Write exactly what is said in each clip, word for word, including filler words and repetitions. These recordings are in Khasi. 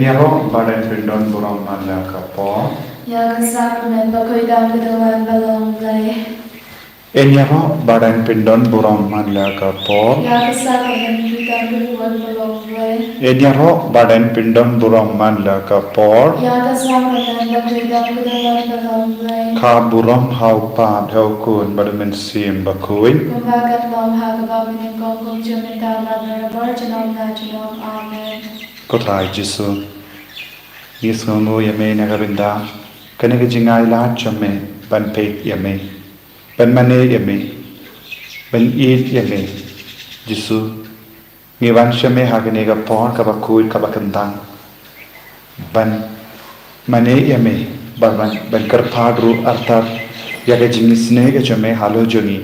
Ïaroh ba dang pyndon burom man la ka por. Ïa ka sakrament ba khuid dang ka dang man ba long Blei. Ïaroh ba dang pyndon burom man la ka por. Ïa ka sakrament khuid dang ka dang man ba long Blei. Ïaroh ba dang pyndon burom man la ka por. Ïa ka sakrament ba khuid dang ka dang man ba long Blei. Ka burom ha u Kpa, ha u Khun bad u Mynsiem Bakhuid. Kumba ka long ha kaba mynnyngkong, kum junom, mynta bad marwei, junom la junom. Amen. Ko Trai Jisu, ngi sngewnguh ïa me na ka bynta kane ka jingai lad jong me ban peit ïa me, ban mane ïa me, ban ïeit ïa me. Jisu, ngi wan sha me ha kane ka por kaba khuid kaba kyntang ban mane ïa me, ban, ban, ban kyrpad ruh artat ïa ka jingisynei ka jong me halor jong ngi.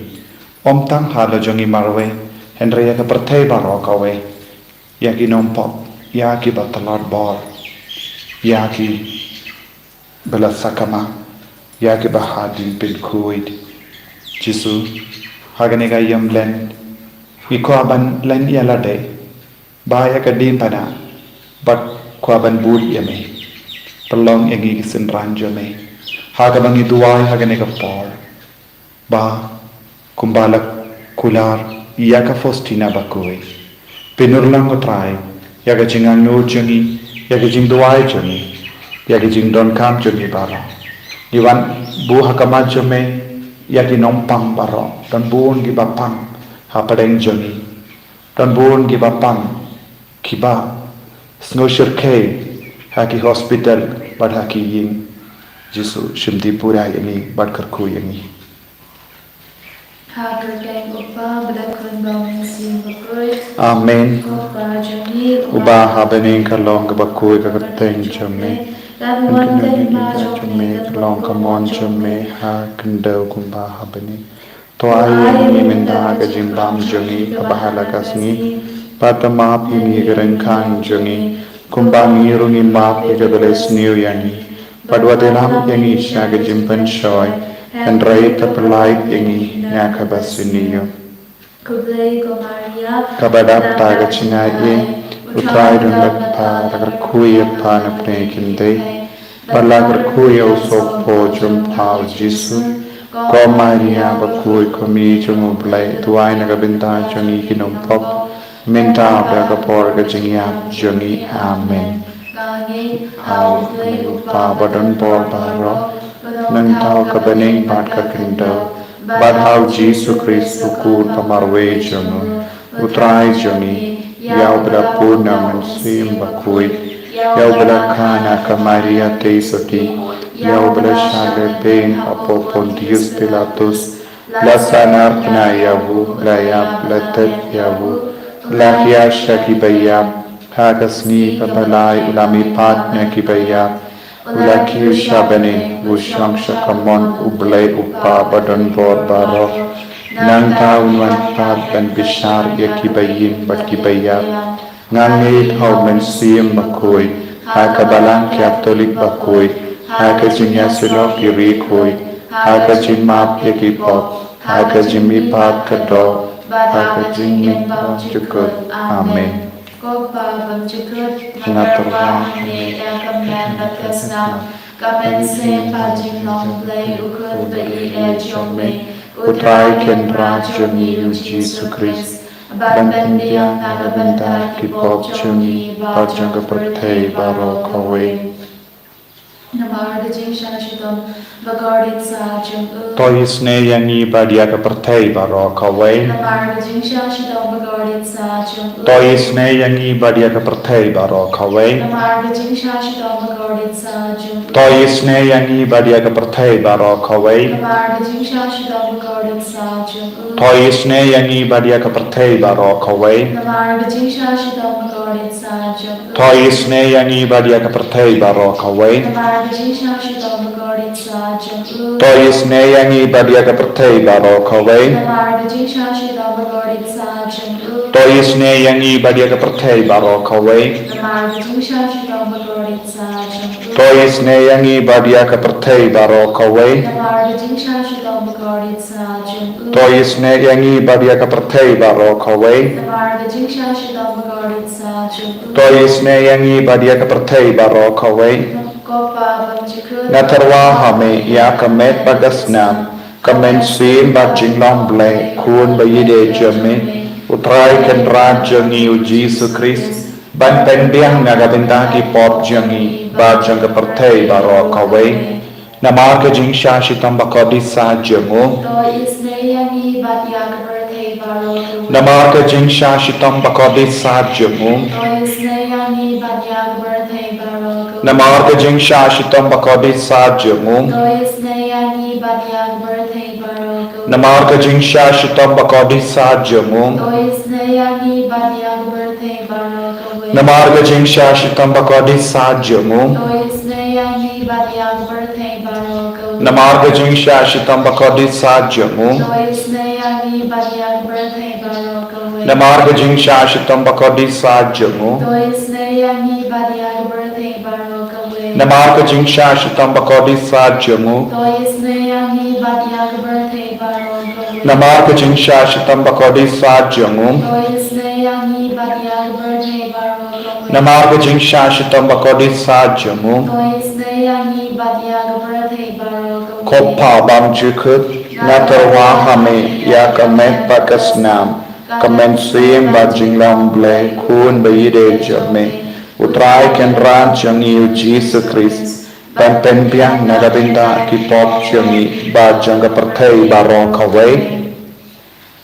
Ym tang halor jong ngi marwei, hynrei ïa ka pyrthei baroh kawei. Ïa ki nongpop, ïa kiba tlot bor, ïa kiba la sakma, ïa kiba hadien pynkhuid. Jisu, ha kane ka ïing len, ngi kwah ban len ïa lade, ba ïa ka diengphna, bad kwah ban bud ïa me. Pynlong ïa ngi ki synran jong me. Ha kaba ngi duwai ha kane ka por. Ba, kumba la kular ïa ka Faustina bakhuid. Pynurlong ko Trai ïa ka jingangnud jong ngi, ïa ka jingduwai jong ngi, ïa ka jingdonkam jong ngi baroh. Ngi wan buh ha khmat jong me ïa ki nongpang baroh, don bun kiba pang hapdeng jong ngi. Don bun kiba pang, kiba sngew shyrkhei ha ki hospital bad ha ki ïing. Jisu, shim ti pura ïa ngi bad kyrkhu ïa ngi. Ha ka kyrteng u Kpa bad u Khun bad u Mynsiem Bakhuid. Amen. Ko Kpa jong ngi uba ha bneng, ka long kaba khuid ka kyrteng jong me. Lada wan ka hima jong me, ka long ka mon jong me ha khyndew kumba ha bneng. To ai ïa ngi mynta ka jingbam jong ngi kaba ha la ka sngi. Bad to map ïa ngi ka ryngkang jong ngi, kumba ngi ruh ngi map ïa kiba la sniew ïa ngi. Bad wat ïalam ïa ngi sha ka jingpynshoi, hynrei to pyllait ïa ngi na kaba sniew. Khublei ko Maria, kaba dap da ka jingaiei, u Trai u don bad pha, pha kyrkhu ïa pha na pdeng ki kynthei. Bad la kyrkhu ïa u sohphoh jong pha u Jisu. Ko Maria bakhuid, ko Mei jong u Blei, duwai na ka bynta jong ngi ki nongpop, mynta bad ha ka por ka jingïap jong ngi. Amen. Nga ngeit ha u Blei u Kpa badonbor baroh, nangta ha ka bneng bad ha ka khyndew, bad ha u Jisu Khrist u Khun ba marwei jong u, u Trai jong ngi, ïa uba la bun na u Mynsiem Bakhuid, ïa uba la kha na ka Maria Theisotti, ïa uba la shah lehbeiñ hapoh Pontius Pilatus, la sahnarphna ïa u, la ïap, la thep ïa u, la hiar sha kiba ïap, ha ka sngi kaba lai u la mihpat na kiba ïap, u la kiew sha bneng, u shong sha kamon u Blei u Kpa badonbor baroh. Nangta un wan pat ban bishar ïa kiba ïeng bad kiba ïap. Nga ngeit ha u Mynsiem Bakhuid, ha ka Balang Katholik bakhuid, ha ka jingïasyllok ki riewkhuid, ha ka jingmap ïa ki pop, ha ka jingmihpat ka doh, ha ka jingim bymjukut. Amen. Ko Kpa bymjukut, nga tyrwa ha me ïa ka map bad ka snam, ka mynsiem bad jinglong Blei u Khun ba ïeit jong me, u Trai Kynrad jong ngi u Jisu Khrist, ban pynbiang na ka bynta ki pop jong ngi bad jong ka pyrthei baroh kawei. Namar ka jingshah shitom bakordit sah jong u. To isynei ïa ngi bad ïa ka pyrthei baroh kawei. Namar ka jingshah shitom bakordit sah jong u. To isynei ïa ngi bad ïa ka pyrthei baroh kawei. Namar ka jingshah shitom bakordit sah jong u. To isynei ïa ngi bad ïa ka pyrthei baroh kawei. Namar ka jingshah shitom bakordit sah jong u. To isynei ïa ngi bad ïa ka pyrthei baroh kawei. Namar ka jingshah shitom bakordit sah jong u. To isynei ïa ngi bad ïa ka pyrthei baroh kawei. Namar ka jingshah shitom bakordit sah jong u. To isynei ïa ngi bad ïa ka pyrthei baroh kawei. Namar ka jingshah shitom bakordit sah jong u. To isynei ïa ngi bad ïa ka pyrthei baroh kawei. Namar ka jingshah shitom bakordit sah jong u. To isynei ïa ngi bad ïa ka pyrthei baroh kawei. Namar ka jingshah shitom bakordit sah jong u. To isynei ïa ngi bad ïa ka pyrthei baroh kawei. Namar ka jingshah shitom bakordit sah To isynei ïa ngi bad ïa ka pyrthei baroh kawei. Nga tyrwa ha me ïa ka met bad ka snam, ka mynsiem bad jinglong Blei, Khun ba ïeit jong me, U Trai Kynrad jong ngi U Jisu Khrist, ban pynbiang na ka bynta ki pop jong ngi bad jong ka pyrthei baroh kawei. Namar ka jingshah shitom ba kordit sah jong u. To isynei ïa ngi bad ïa ka pyrthei baroh kawei. Namar ka jingshah shitom ba kordit sah jong u. To isynei ïa ngi bad ïa ka pyrthei baroh kawei. Namar ka jingshah shitom ba kordit sah jong u. To isynei ïa ngi bad ïa ka pyrthei baroh kawei. Namar ka jingshah shitom ba kordit sah jong u. To isynei ïa ngi bad ïa ka pyrthei baroh kawei. Namar ka jingshah shitom ba kordit sah jong u. To isynei ïa ngi bad ïa ka pyrthei baroh kawei. Namar ka jingshah shitom ba kordit sah jong u. To isynei ïa ngi bad ïa ka pyrthei baroh kawei. Namar ka jingshah shitom ba kordit sah jong u. To isynei ïa ngi bad ïa ka pyrthei baroh kawei. Namar ka jingshah shitom ba kordit sah jong u. To isynei ïa ngi bad ïa ka pyrthei baroh kawei. Namar ka jingshah shitom ba kordit sah jong u. To isynei ïa ngi bad ïa ka pyrthei baroh kawei. Namar ka jingshah shitom ba kordit sah jong u. To isynei ïa ngi bad ïa ka pyrthei baroh kawei. Ko Pa bymjukut, nga tyrwa ha me ïa ka met bad ka snam, ka mynsiem bad jinglong Blei, Khun ba ïeit jong me, U Trai Kynrad jong ngi U Jisu Khrist, ban pynbiang na ka bynta ki pop jong ngi bad jong ka pyrthei baroh kawei.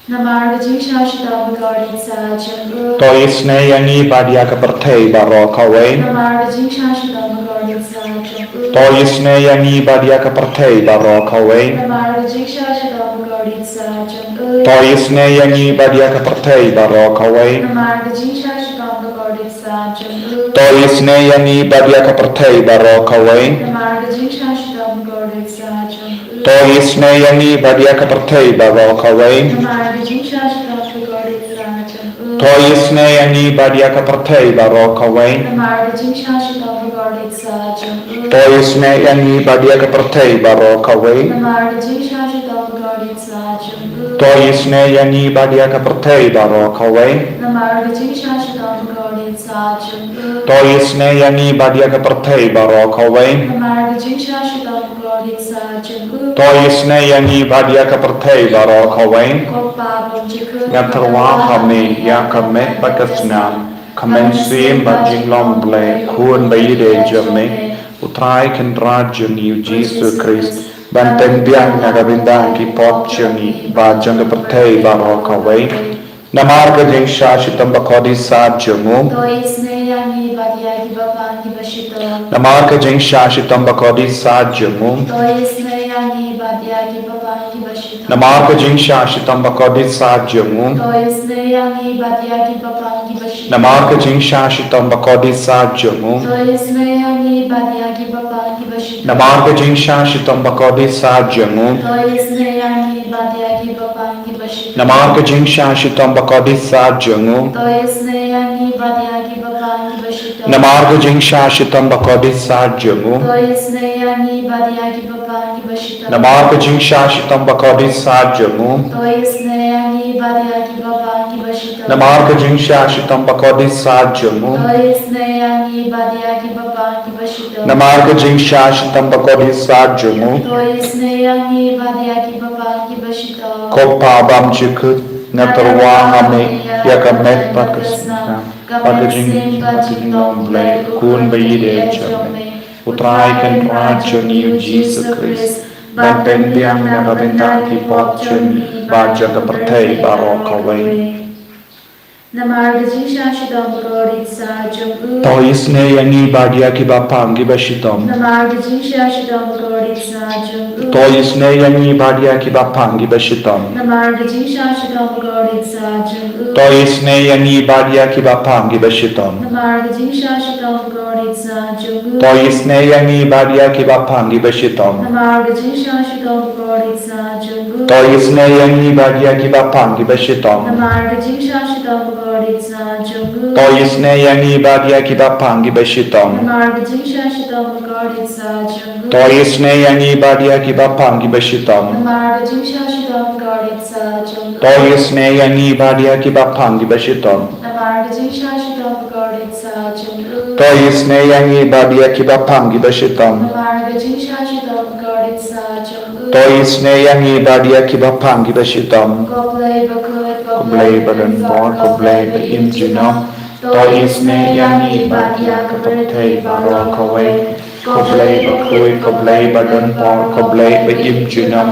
Namar ka jingshah shitom ba kordit sah jong u. To isynei ïa ngi bad ïa ka pyrthei baroh kawei. Namar ka jingshah shitom ba kordit sah jong u. To isynei ïa ngi bad ïa ka pyrthei baroh kawei. Namar ka jingshah shitom ba kordit sah jong u. To isynei ïa ngi bad ïa ka pyrthei baroh kawei. Namar ka jingshah shitom ba kordit sah jong u. To isynei ïa ngi bad ïa ka pyrthei baroh kawei. Namar ka jingshah shitom ba kordit sah jong u. To isynei ïa ngi bad ïa ka pyrthei baroh kawei. Namar ka jingshah shitom ba kordit sah jong u. To isynei ïa ngi bad ïa ka pyrthei baroh kawei. Namar ka jingshah shitom ba kordit sah jong u. To isynei ïa ngi bad ïa ka pyrthei baroh kawei. Namar ka jingshah shitom ba kordit sah jong u. To isynei ïa ngi bad ïa ka pyrthei baroh kawei. Namar ka jingshah shitom ba kordit sah jong u. To isynei ïa ngi bad ïa ka pyrthei baroh kawei. Namar ka jingshah shitom ba kordit sah jong u. To isynei ïa ngi bad ïa ka pyrthei baroh kawei. Ko Pa bymjukut, nga tyrwa ha me ïa ka met bad ka snam, ka mynsiem bad jinglong Blei, Khun ba ïeit jong me, U Trai Kynrad jong ngi U Jisu Khrist, ban pynbiang na ka bynta ki pop jong ngi bad jong ka pyrthei baroh kawei. Namar ka jingshah shitom ba kordit sah jong u. To isynei ïa ngi bad ïa kiba pang kiba shitom. Namar ka jingshah shitom ba kordit sah jong u. To isynei ïa ngi bad ïa kiba pang kiba shitom. Namar ka jingshah shitom ba kordit sah jong u. To isynei ïa ngi bad ïa kiba pang kiba shitom. Namar ka jingshah shitom ba kordit sah jong u. To isynei ïa ngi bad ïa kiba pang kiba shitom. Namar ka jingshah shitom ba kordit sah jong u. To isynei ïa ngi bad ïa kiba pang kiba shitom. Namar ka jingshah shitom ba kordit sah jong u. To isynei ïa ngi bad ïa kiba pang kiba shitom. Namar ka jingshah shitom ba kordit sah jong u. To isynei ïa ngi bad ïa kiba pang kiba shitom. Namar ka jingshah shitom ba kordit sah jong u. To isynei ïa ngi bad ïa kiba pang kiba shitom. Namar ka jingshah shitom ba kordit sah jong u. To isynei ïa ngi bad ïa kiba pang kiba shitom. Namar ka jingshah shitom ba kordit sah jong u. To isynei ïa ngi bad ïa kiba pang kiba shitom. Ko Pa bymjukut, nga tyrwa ha me ïa ka met bad ka snam, bad ka jingim bad ka jinglong Blei, Khun ba ïeit jong me, U Trai Kynrad jong ngi U Jisu Khrist, ban pynbiang na ka bynta ki pop jong ngi bad jong ka pyrthei baroh kawei. Namar ka jingshah shitom ba kordit sah jong u. To isynei ïa ngi bad ïa kiba pang kiba shitom. Namar ka jingshah shitom ba kordit sah jong u. To isynei ïa ngi bad ïa kiba pang kiba shitom. Namar ka jingshah shitom ba kordit sah jong u. To isynei ïa ngi bad ïa kiba pang kiba shitom. Namar ka jingshah shitom ba kordit sah jong u. To isynei ïa ngi bad ïa kiba pang kiba shitom. Namar ka jingshah shitom ba kordit sah jong u. To isynei ïa ngi bad ïa kiba pang kiba shitom. Namar ka jingshah shitom ba kordit sah jong u. To isynei ïa ngi bad ïa kiba pang kiba shitom. Namar ka jingshah shitom ba kordit sah jong u. To isynei ïa ngi bad ïa kiba pang kiba shitom. Namar ka jingshah shitom ba kordit sah jong u. To isynei ïa ngi bad ïa kiba pang kiba shitom. Namar ka jingshah shitom ba kordit To isynei ïa ngi bad ïa kiba pang kiba shitom. Namar ka jingshah shitom ka rit sa jong u. To isynei ïa ngi bad ïa kiba pang kiba shitom. Ko Blei bakhuid, ko Blei badonbor, ko Blei ba im junom. To isynei ïa ngi bad ïa ka pyrthei baroh kawei. Ko Blei bakhuid, ko Blei badonbor, ko Blei ba im junom.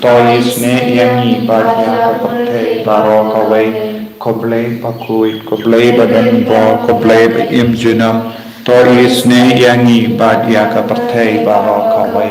To isynei ïa ngi bad ïa ka pyrthei baroh kawei. Ko Blei bakhuid, ko Blei badonbor, ko Blei ba im junom. To isynei ïa ngi bad ïa ka pyrthei baroh kawei.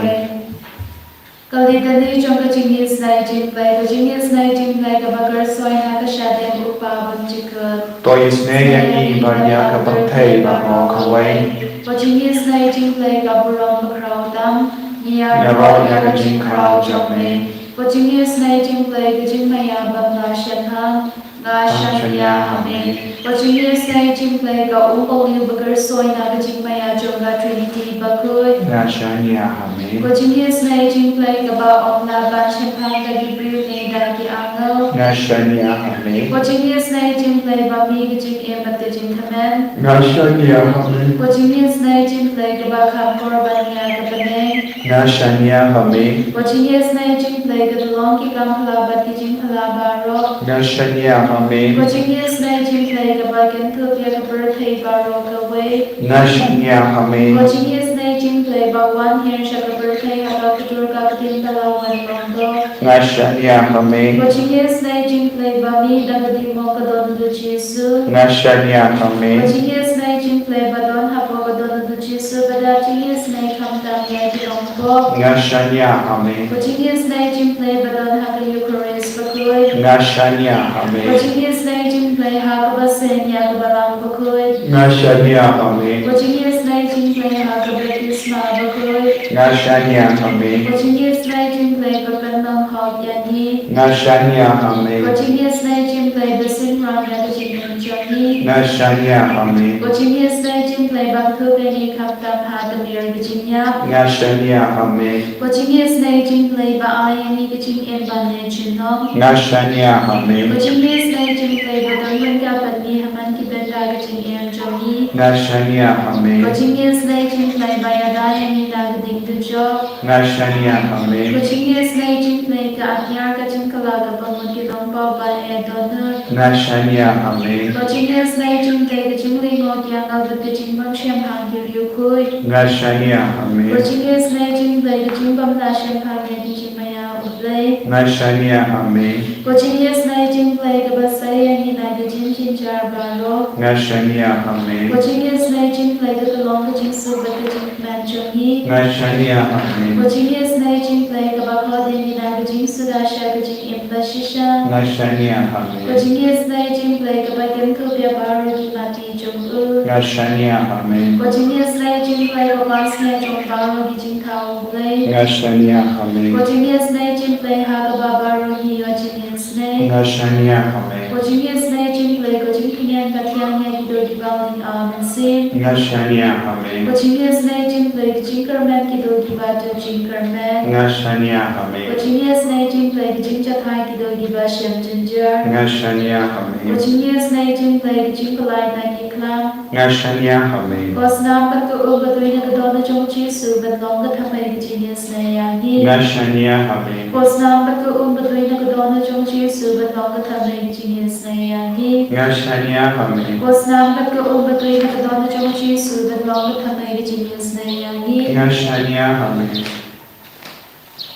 Ka litany jong ka jingisynei jong U Blei. Ka jingisynei jong U Blei kaba kyrshoi na ka shadem u Kpa bymjukut. To isynei ïa ngi bad ïa ka pyrthei baroh kawei. Ka jingisynei jong U Blei ka burom bakhraw tam. Ngi ïaroh ïa ka jingkhraw jong me. Ka jingisynei jong U Blei ka jingmaïa bym lah shemphang. Nga shaniah ha me. Ka jingisynei jong U Blei ka umphniang ba kyrshoi na ka jingmaïa jong ka Trinity bakhuid. Nga shaniah ha me. Ka jingisynei jong U Blei kaba ym lah ban shemphang da ki briew ne da ki angel. Nga shaniah ha me. Ka jingisynei jong U Blei ba mih ka jingim bad ka jingkmen. Nga shaniah ha me. Ka jingisynei jong U Blei kaba kham kor ban ïa ka bneng. Nga shaniah ha me. Ka jingisynei jong U Blei ka tyllong ki kam phylla bad ki jingphylla baroh. Nga shaniah ha me. Ka jingisynei jong U Blei kaba kynthup ïa ka pyrthei baroh kawei. Nga shaniah ha me. Ka jingisynei jong U Blei ba wan hiar sha ka pyrthei ha ka ktur ka ktien ka la wan long doh. Nga shaniah ha me. Ka jingisynei jong U Blei ba mih da ka diengmok ka don u Jisu. Nga shaniah ha me. Ka jingisynei jong U Blei ba don hapoh ka don u Jisu, ba da jingisynei khamtam ïa ki ong pop. Nga shaniah ha me. Ka jingisynei jong U Blei ba don ha ka Eukharist bakhuid. Nga shaniah ha me. Ka jingisynei jong U Blei ha kaba seng ïa ka Balang bakhuid. Nga shaniah ha me. Ka jingisynei jong U Blei ha ka baptisma bakhuid. Nga shaniah ha me. Ka jingisynei jong U Blei ba pynlong hok ïa ngi. Nga shaniah ha me. Ka jingisynei jong U Blei ba synran ïa ka jingim jong ngi. Nga shaniah ha me. Ka jingisynei jong U Blei ba khuid ïa ngi khamtam ha ka mier ka jingïap. Nga shaniah ha me. Ka jingisynei jong U Blei ba ai ïa ngi ka jingim ban leit junom. Nga shaniah ha me. Ka jingisynei jong U Blei ba don ryngkat bad ngi ha man ki bynta ka jingim jong ngi. Nga shaniah ha me. Ka jingisynei jong U Blei ba ïada ïa ngi na ka ding dujok. Nga shaniah ha me. Ka jingisynei jong U Blei ka atiar ka jingkylla kaba mut ki nongpop ba eh dohnud. Nga shaniah ha me. Ka jingisynei jong U Blei ka jinglyngngoh ïa nga bad ka jingbym shemphang ki riewkhuid. Nga shaniah ha me. Ka jingisynei jong U Blei ka jingbym lah shemphang ïa ki jingmaïa U Blei. Nga shaniah ha me. Ka jingisynei jong U Blei kaba sei ïa ngi na ka jingjynjar baroh. Nga shaniah ha me. Ka jingisynei jong U Blei ka tyllong ka jingsuk bad ka jingkmen jong ngi. Nga shaniah ha me. Ka jingisynei jong U Blei kaba khot ïa ngi na ka jingsuda sha ka jingim bashisha. Nga shaniah ha me. Ka jingisynei jong U Blei kaba kynthup ïa baroh ki mati jong u. Nga shaniah ha me. Ka jingisynei jong U Blei kaba sngewthuh baroh ki jingthaw U Blei. Nga shaniah ha me. Ka jingisynei jong U Blei ha kaba baroh ngi ïoh jingisynei. Nga shaniah ha me. Ka jingisynei jong U Blei ka jingpynïeng ka thiang ïa ki doh kiba ling ar mynsiem. Nga shaniah ha me. Ka jingisynei jong U Blei ka jingkyrmen ki doh kiba doh jingkyrmen. Nga shaniah ha me. Ka jingisynei jong U Blei ka jingjathai ki doh kiba shem jynjar. Nga shaniah ha me. Ka jingisynei jong U Blei ka jingpyllait na ki klam. Nga shaniah ha me. Ko snam bad ka um ba dei na ka dohnud jong u Jisu ban long ka thymmei ka jingisynei ïa ngi. Nga shaniah ha me. Ko snam bad ka um ba dei na ka dohnud jong u Jisu ban long ka thymmei ka jingisynei ïa ngi. Nga shaniah ha me. Ko snam bad ka um ba dei na ka dohnud jong u Jisu ban long ka thymmei ka jingisynei ïa ngi. Nga shaniah ha me.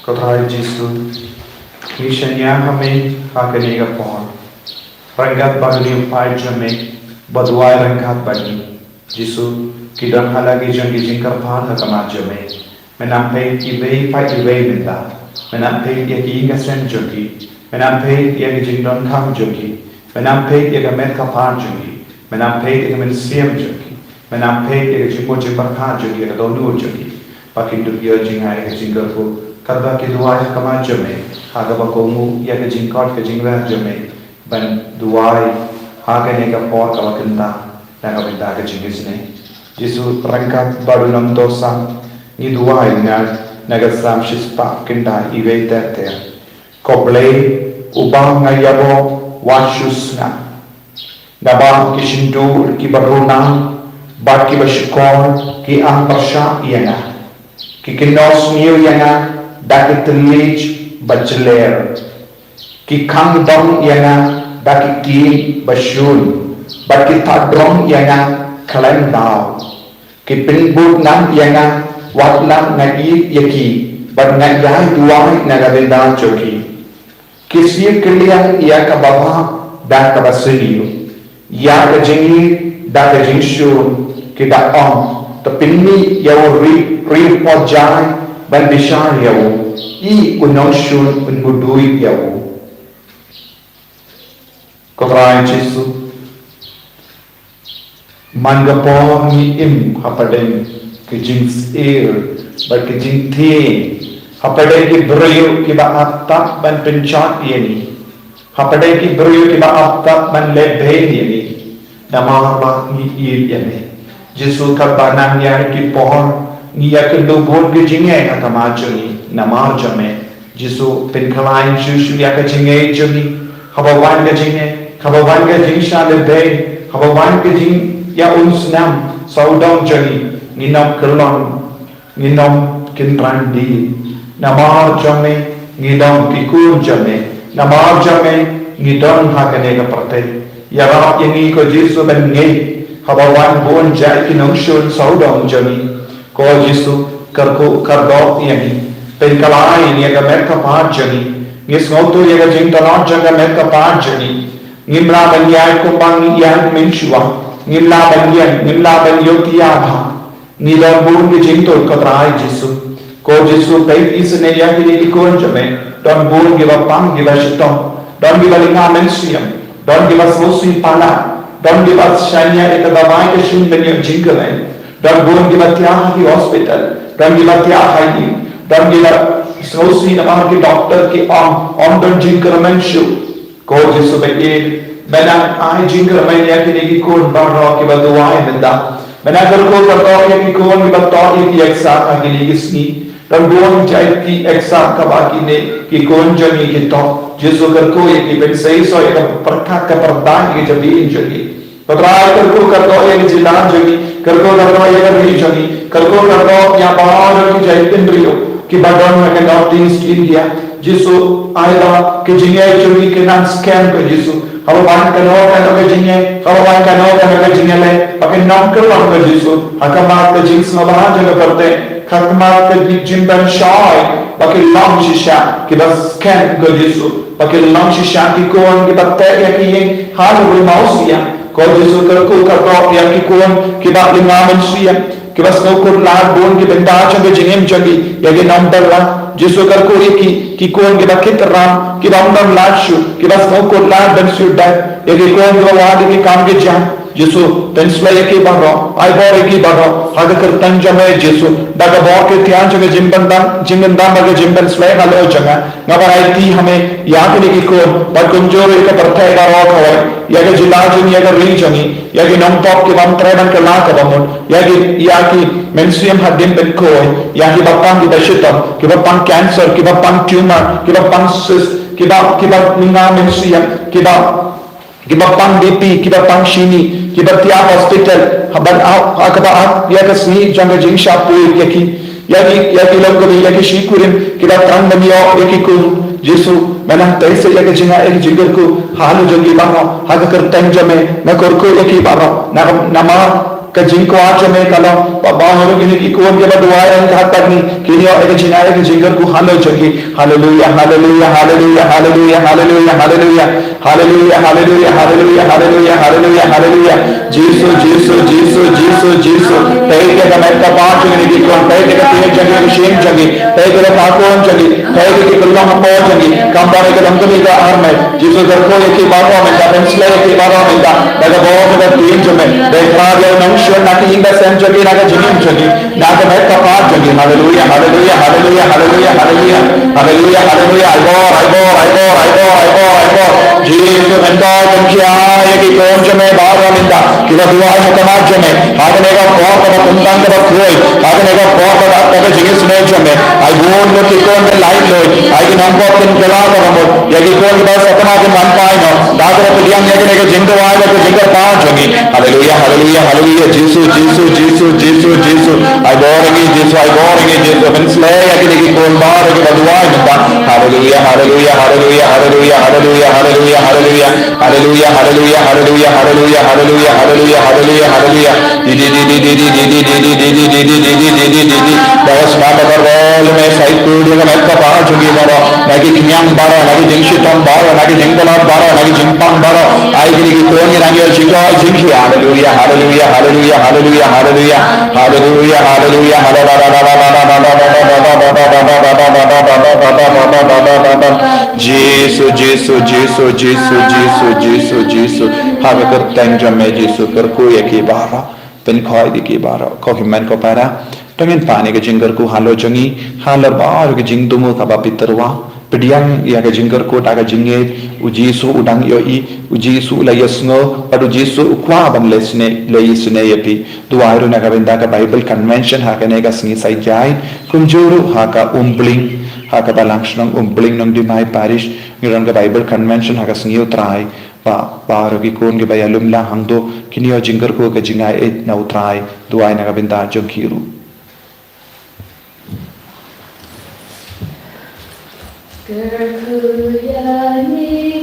Ko Trai Jisu, ngi shaniah ha me ha kane ka por. Ryngkat bad une u paid jong me, ba duwai ryngkat bad ngi. Jisu, ki don ha la ki jong ki jingkyrpad ha khmat jong me. Men ym peit iwei pa iwei mynta. Men ym peit ïa ki ïing ki sem jong ki. Men ym peit ïa ki jingdonkam jong ki. Men ym peit ïa ka met ka phad jong ki. Men ym peit ïa ka mynsiem jong ki. Men ym peit ïa ka jingmut jingpyrkhat jong ki, ïa ka dohnud jong ki. Ba kin dup ïoh jingaiei ka jingkyrkhu. Katba ki duwai ha khmat jong me. Ha kaba kohnguh ïa ka jingkoit ka jingler jong me. Ban duwai ha kane ka por kaba kynta na ka bynta ka jingisynei. Jisu, ryngkat bad u nongïalam, ngi duwai na, na ka Salm shispah khyndai, iwei ter ter. Ko Blei, uba nga ïaroh wat shu sngap. Naba ki shyntur kiba runar bad kiba shukor ki ïam pyrshah ïa nga. Ki kynnoh sniew ïa nga da ki thylliej ba jler. Ki khang dong ïa nga da ki ktien ba shun, bad ki thad dong ïa nga khlem daw. Ki pynbud nam ïa nga wat la nga ïeit ïa ki, bad nga ïai duwai na ka bynta jong ki. Ki siew kylliang ïa ka babha da kaba sniew, ïa ka jingïeit da ka jingshun, ki da ong, to pynmih ïa u ri-, riewphohjai ban bishar ïa u, i u nongshun un mudui ïa u. Ko Trai Jisu, man ka por ngi im hapdeng ki jingsyier bad ki jingthieng, hapdeng ki briew kiba ap tad ban pynjot ïa ngi, hapdeng ki briew kiba ap tad ban leh beiñ ïa ngi, namar ba ngi ïeit ïa me. Jisu, katba nang ïa ki por ngi ïakynduh bun ki jingeh ha khmat jong ngi namar jong me. Jisu, pynkhlaiñ shuh shuh ïa ka jingngeit jong ngi. Haba wan ka jingngeit, haba wan ka jingshah leh beiñ, haba wan ka jingïaid snam sawdong jong ngi, ngin ym kyllon, ngin ym kynran dien. Namar jong me ngi long ki khun jong me. Namar jong me ngi don ha kane ka pyrthei. Ïarap ïa ngi ko Jisu ban ngeit haba wan bun jait ki nongshun sawdong jong ngi. Ko Jisu, kyrkhu kyrdoh ïa ngi. Pynkhlaiñ ïa ka met ka phad jong ngi. Ngi sngewthuh ïa ka jingtlot jong ka met ka phad jong ngi. Ngim lah ban ïaid kumba ngi ïaid mynshuwa. Ngim lah ban ïeng, ngim lah ban ïohthiah bha. Ngi don bun ki jingtuid, ko Trai Jisu. Ko Jisu, peit isynei ïa kine ki khun jong me. Don bun kiba pang, kiba shitom. Don kiba lynga mynsiem. Don kiba sngewsih palat. Don kiba shaniah ïa ka dawai ka shin ban ïoh jingkyrmen. Don bun kiba thiah ha ki hospital. Don kiba thiah ha ïing. Don kiba sngewsih namar ki doktor ki ong ym don jingkyrmen shuh. Ko Jisu ba ïeit, me nang ai jingkyrmen ïa kine ki khun baroh kiba duwai mynta. Me nang kyrkhu kyrdoh ïa ki khun kiba toh ïa ki exam ha kine ki sngi. Don bun jait ki exam kaba kine ki khun jong ngi ki toh. Jisu, kyrkhu ïa ki, pynseisoh ïa ka pyrkhat ka pyrthei ïa ka jabieng jong ngi. Ko Trai, kyrkhu kyrdoh ïa ka jylla jong ngi, kyrkhu kyrdoh ïa ka ri jong ngi, kyrkhu kyrdoh ïa baroh ki jaitbynriew kiba don ha ka North East India. Jisu, ai ba ka jingïeit jong ngi kan nang skhem, ko Jisu. Haba wan kano kano ka jingïeit, haba wan kano kano ka jingïaleh, ba kin ym kyllon, ko Jisu, ha khmat ka jingsngewbha jong ka pyrthei, ha khmat ka jingpynshoi, ba kin long shisha kiba skhem, ko Jisu. Ba kin long shisha ki khun kiba teh ïa ki ïing ha lawei mawsiang. Ko Jisu, kyrkhu kyrdoh ïa ki khun kiba lynga mynsiem, kiba sngewkhuslai bun ki bynta jong ka jingim jong ki, ïa ki nongbylla. Jisu, kyrkhu ïa ki, ki khun kiba kit ram, kiba ym don lad shuh, kiba sngewkhuslai ban shu dait, ïa ki khun kiba wad ïa ki kam ki jam. Jisu, pynsleh ïa ki baroh, ai bor ïa ki baroh ha ka kyrteng jong me Jisu, da ka bor ka thiang jong ka jingpyndonkam, jingpyndonkam bad ka jingpynsleh halor jong nga. Nga ban aiti ha me ïa kine ki khun, bad kumjuh ïa ka pyrthei baroh kawei, ïa ka jylla jong ngi, ïa ka ri jong ngi, ïa ki nongpop kiba ym treh ban kylla kaba mut, ïa ki, ïa ki mynsiem hadien ban khuid, ïa kiba pang kiba shitom, kiba pang cancer, kiba pang tumor, kiba pang cyst, kiba, kiba lynga mynsiem, kiba kiba pang B P, kiba pang shini, kiba thiah hospital, ha ban ap, ha kaba ap ïa ka sngi jong ka jingshah poi ïa ki, ïa ki, ïa ki longkmie, ïa ki shikurim, kiba thrang ban ïoh ïa ki khun. Jisu, me nang tei seh ïa ka jingaiei ka jingkyrkhu halor jong ki baroh, ha ka kyrteng jong me, me kyrkhu ïa ki baroh, na, namar ka jingkwah jong me ka long ba baroh kine ki khun kiba duwai ryngkat bad ngi, kin ïoh ïa ka jingaiei ka jingkyrkhu halor jong ki. Haleluia, haleluia, haleluia, haleluia, haleluia, haleluia. Haleluia, haleluia, haleluia, haleluia, haleluia, haleluia. Jisu, Jisu, Jisu, Jisu, Jisu. Peit ïa ka met ka phad jong ngi, peit ïa ka tieng jong ngi, ka shyieng jong ngi, peit ïa ka kyrkhu jong ngi, peit ïa ka kyllon hapoh jong ngi. Kam don ïa ka longkmie ka armet. Jisu, kyrkhu ïa ki baroh mynta, pynsleh ïa ki baroh mynta. Da ka bor ka tieng jong me. Dei khlad ïa u nongshun na ka ïing ka sem jong ngi, na ka jingim jong ngi. Na ka met ka phad jong ngi. Haleluia, haleluia, haleluia, haleluia, haleluia. Haleluia, haleluia. Ai bor, ai bor, ai bor, ai bor, ai bor, ai bor. Jisu, men to pynkhia ïa ki khun jong me baroh mynta. Kiba duwai ha khmat jong me. Ha kane ka por kaba kongsan kaba khuid. Ha kane ka por kaba, kaba jingisynei jong me. Ai bun lut ki khun ban lait lut. Ai ki Pynkylla ka bamut ïa ki khun kiba Satan kin wanphai noh. Da kaba pdiang ïa kane ka jingduwai bad ka jingkyrpad jong ngi. Haleluya, haleluya, haleluya. Jisu, Jisu, Jisu, Jisu, Jisu. Ai bor ïa ngi Jisu, ai bor ïa ngi Jisu. Pynsleh ïa kine ki khun baroh kiba duwai mynta. Haleluya, haleluya, haleluya, haleluya, haleluya, haleluya, haleluya. Haleluya, haleluya, haleluya, haleluya, haleluya, haleluya, haleluya, haleluya. Di, di, di, di. Bawa semata karol me sai tu dia ka met ka pa jong ngi baroh. Na ki khñiang baroh, na ki jingshitom baroh, na ki jingbalat baroh, na ki jingpang baroh. Ai kine ki khun ngi nang ïoh jingkoit jingkhiah. Haleluya, haleluya, haleluya, haleluya, haleluya. Haleluya, haleluya, haleluya. Jisu, Jisu, Jisu, Jisu, Jisu, Jisu, Jisu. Ha ka kyrteng jong me Jisu, kyrkhu ïa ki baroh. Pynkhoi ïa ki baroh. Ko hynmen ko para. To ngin pan ïa ka jingkyrkhu halor jong ngi, halor baroh ka jingthmu kaba phi tyrwa. Pdiang ïa ka jingkyrkhu da ka jingngeit, u Jisu u dang ïohi, u Jisu u la ïohsngew, bad u Jisu u kwah ban leh sniew, leh sniew ïa phi. Duwai ruh na ka bynta ka Bible Convention ha kane ka sngi Saitjaiñ, kumjuh ruh ha ka Umbling, ha ka Balang Shnong Umbling Nongdimai Parish, ngi don ka Bible Convention ha ka sngi U Trai. Ba, baroh ki khun kiba ïalum lang hangto, kin ïoh jingkyrkhu ka jingaiei na U Trai, duwai na ka bynta jong ki ruh. Kyrkhu ïa ngi.